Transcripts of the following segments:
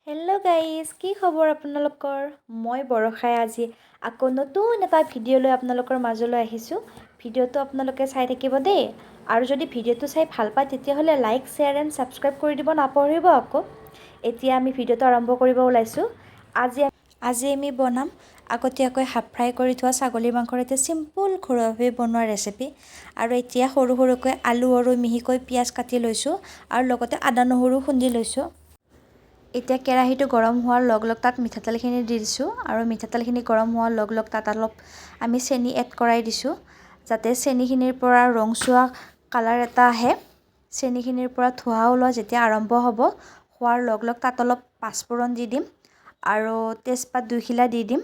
Hello' guys, কি খবৰ আপোনালোকৰ? মই বৰষাই আজি আকৌ নতুন এটা ভিডিঅ' লৈ আপোনালোকৰ মাজলৈ আহিছোঁ। ভিডিঅ'টো আপোনালোকে চাই থাকিব দেই। আৰু যদি ভিডিঅ'টো চাই ভাল পায়, তেতিয়াহ'লে লাইক, শ্বেয়াৰ এণ্ড ছাবস্ক্ৰাইব কৰি দিব নাপাহৰিব আকৌ। এতিয়া আমি ভিডিঅ'টো আৰম্ভ কৰিব ওলাইছোঁ। আজি আমি বনাম আগতীয়াকৈ হাফ ফ্ৰাই কৰি থোৱা ছাগলীৰ মাংসৰ এটা চিম্পুল ঘৰুৱাভাৱে বনোৱা ৰেচিপি। আৰু এতিয়া সৰু সৰুকৈ আলু আৰু মিহিকৈ পিঁয়াজ কাটি লৈছোঁ আৰু লগতে আদা নহৰু খুন্দি লৈছোঁ। এতিয়া কেৰাহীটো গৰম হোৱাৰ লগ লগ তাত মিঠাতেলখিনি দি দিছোঁ আৰু মিঠাতেলখিনি গৰম হোৱাৰ লগ লগ তাত অলপ আমি চেনি এড কৰাই দিছোঁ, যাতে চেনিখিনিৰ পৰা ৰংচোৱা কালাৰ এটা আহে। চেনিখিনিৰ পৰা ধোঁৱা ওলোৱা যেতিয়া আৰম্ভ হ'ব, হোৱাৰ লগ লগ তাত অলপ পাঁচফোৰণ দি দিম আৰু তেজপাত দুইখিলা দি দিম।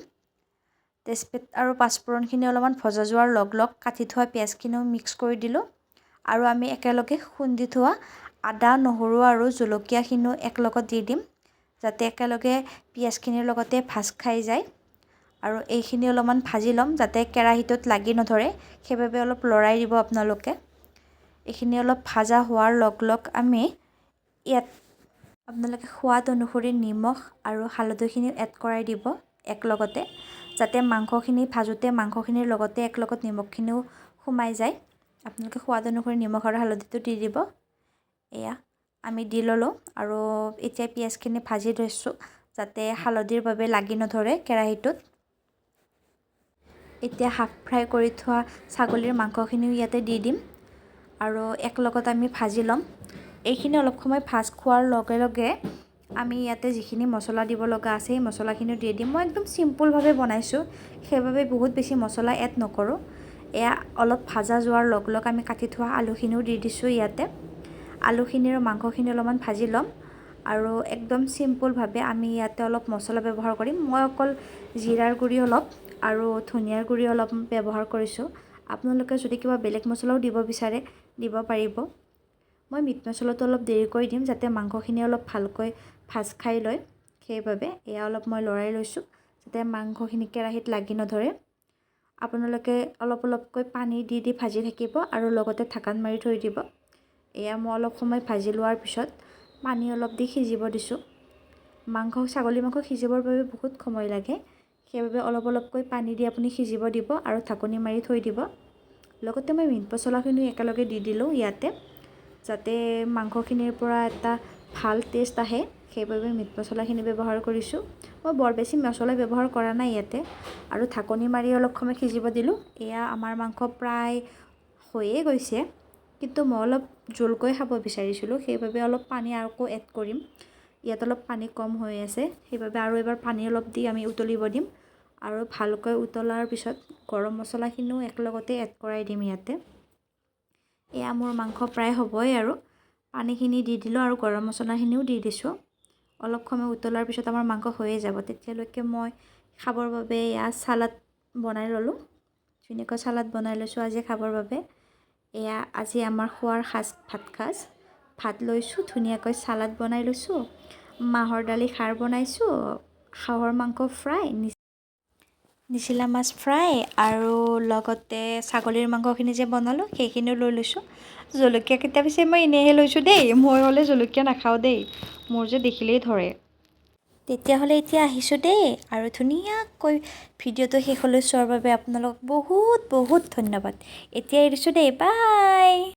তেজপাত আৰু পাঁচফোৰণখিনি অলপমান ভজা যোৱাৰ লগ লগ কাটি থোৱা পিঁয়াজখিনিও মিক্স কৰি দিলোঁ আৰু আমি একেলগে খুন্দি থোৱা আদা, নহৰু আৰু জলকীয়াখিনিও একলগত দি দিম, যাতে একেলগে পিঁয়াজখিনিৰ লগতে ভাজ খাই যায়। আৰু এইখিনি অলপমান ভাজি ল'ম, যাতে কেৰাহীটোত লাগি নধৰে, সেইবাবে অলপ লৰাই দিব আপোনালোকে। এইখিনি অলপ ভাজা হোৱাৰ লগ লগ আমি ইয়াত আপোনালোকে সোৱাদ অনুসৰি নিমখ আৰু হালধিখিনিও এড কৰাই দিব একলগতে, যাতে মাংসখিনি ভাজোঁতে মাংসখিনিৰ লগতে একলগত নিমখখিনিও সোমাই যায়। আপোনালোকে সোৱাদ অনুসৰি নিমখ আৰু হালধিটো দি দিব। এয়া আমি দি ল'লোঁ আৰু এতিয়া পিঁয়াজখিনি ভাজি লৈছোঁ, যাতে হালধিৰ বাবে লাগি নধৰে কেৰাহীটোত। এতিয়া হাফ ফ্ৰাই কৰি থোৱা ছাগলীৰ মাংসখিনিও ইয়াতে দি দিম আৰু একলগত আমি ভাজি ল'ম। এইখিনি অলপ সময় ভাজ খোৱাৰ লগে লগে আমি ইয়াতে যিখিনি মছলা দিব লগা আছে, সেই মছলাখিনিও দি দিম। মই একদম চিম্পুলভাৱে বনাইছোঁ, সেইবাবে বহুত বেছি মছলা এড নকৰোঁ। এয়া অলপ ভাজা যোৱাৰ লগ লগ আমি কাটি থোৱা আলুখিনিও দি দিছোঁ ইয়াতে। আলুখিনি আৰু মাংসখিনি অলপমান ভাজি ল'ম আৰু একদম চিম্পুলভাৱে আমি ইয়াতে অলপ মছলা ব্যৱহাৰ কৰিম। মই অকল জিৰাৰ গুড়ি অলপ আৰু ধনিয়াৰ গুড়ি অলপ ব্যৱহাৰ কৰিছোঁ। আপোনালোকে যদি কিবা বেলেগ মছলাও দিব বিচাৰে, দিব পাৰিব। মই মিট মছলাটো অলপ দেৰিকৈ দিম, যাতে মাংসখিনি অলপ ভালকৈ ভাজ খাই লয়, সেইবাবে। এয়া অলপ মই লৰাই লৈছোঁ, যাতে মাংসখিনি কেৰাহীত লাগি নধৰে। আপোনালোকে অলপ অলপকৈ পানী দি দি ভাজি থাকিব আৰু লগতে ঢাকন মাৰি থৈ দিব। এয়া মই অলপ সময় ভাজি লোৱাৰ পিছত পানী অলপ দি সিজিব দিছোঁ। ছাগলী মাংস সিজিবৰ বাবে বহুত সময় লাগে, সেইবাবে অলপ অলপকৈ পানী দি আপুনি সিজিব দিব আৰু ঢাকনি মাৰি থৈ দিব। লগতে মই মিট মছলাখিনিও একেলগে দি দিলোঁ ইয়াতে, যাতে মাংসখিনিৰ পৰা এটা ভাল টেষ্ট আহে, সেইবাবে মিট মছলাখিনি ব্যৱহাৰ কৰিছোঁ। মই বৰ বেছি মছলা ব্যৱহাৰ কৰা নাই ইয়াতে। আৰু ঢাকনি মাৰি অলপ সময় সিজিব দিলোঁ। এয়া আমাৰ মাংস প্ৰায় হৈয়ে গৈছে, কিন্তু মই অলপ জোলকৈ খাব বিচাৰিছিলোঁ, সেইবাবে অলপ পানী আকৌ এড কৰিম। ইয়াত অলপ পানী কম হৈ আছে, সেইবাবে আৰু এবাৰ পানী অলপ দি আমি উতলিব দিম। আৰু ভালকৈ উতলাৰ পিছত গৰম মছলাখিনিও একেলগতে এড কৰাই দিম ইয়াতে। এয়া মোৰ মাংস প্ৰায় হ'বই আৰু পানীখিনি দি দিলোঁ আৰু গৰম মছলাখিনিও দি দিছোঁ। অলপ সময় উতলাৰ পিছত আমাৰ মাংস হৈয়ে যাব। তেতিয়ালৈকে মই খাবৰ বাবে এয়া চালাড বনাই ল'লোঁ। ধুনীয়াকৈ চালাড বনাই লৈছোঁ আজি খাবৰ বাবে। এয়া আজি আমাৰ খোৱাৰ সাজ, ভাত সাজ। ভাত লৈছোঁ, ধুনীয়াকৈ চালাড বনাই লৈছোঁ, মাহৰ দালি খাৰ বনাইছোঁ, হাঁহৰ মাংস ফ্ৰাই, নিচিলা মাছ ফ্ৰাই আৰু লগতে ছাগলীৰ মাংসখিনি যে বনালোঁ, সেইখিনিও লৈ লৈছোঁ। জলকীয়াকেইটা পিছে মই এনেইহে লৈছোঁ দেই, মই হ'লে জলকীয়া নাখাওঁ দেই, মোৰ যে দেখিলেই ধৰে। তেতিয়াহ'লে এতিয়া আহিছোঁ দেই। আৰু ধুনীয়াকৈ ভিডিঅ'টো শেষলৈ চোৱাৰ বাবে আপোনালোকক বহুত বহুত ধন্যবাদ। এতিয়া এৰিছোঁ দেই, বাই।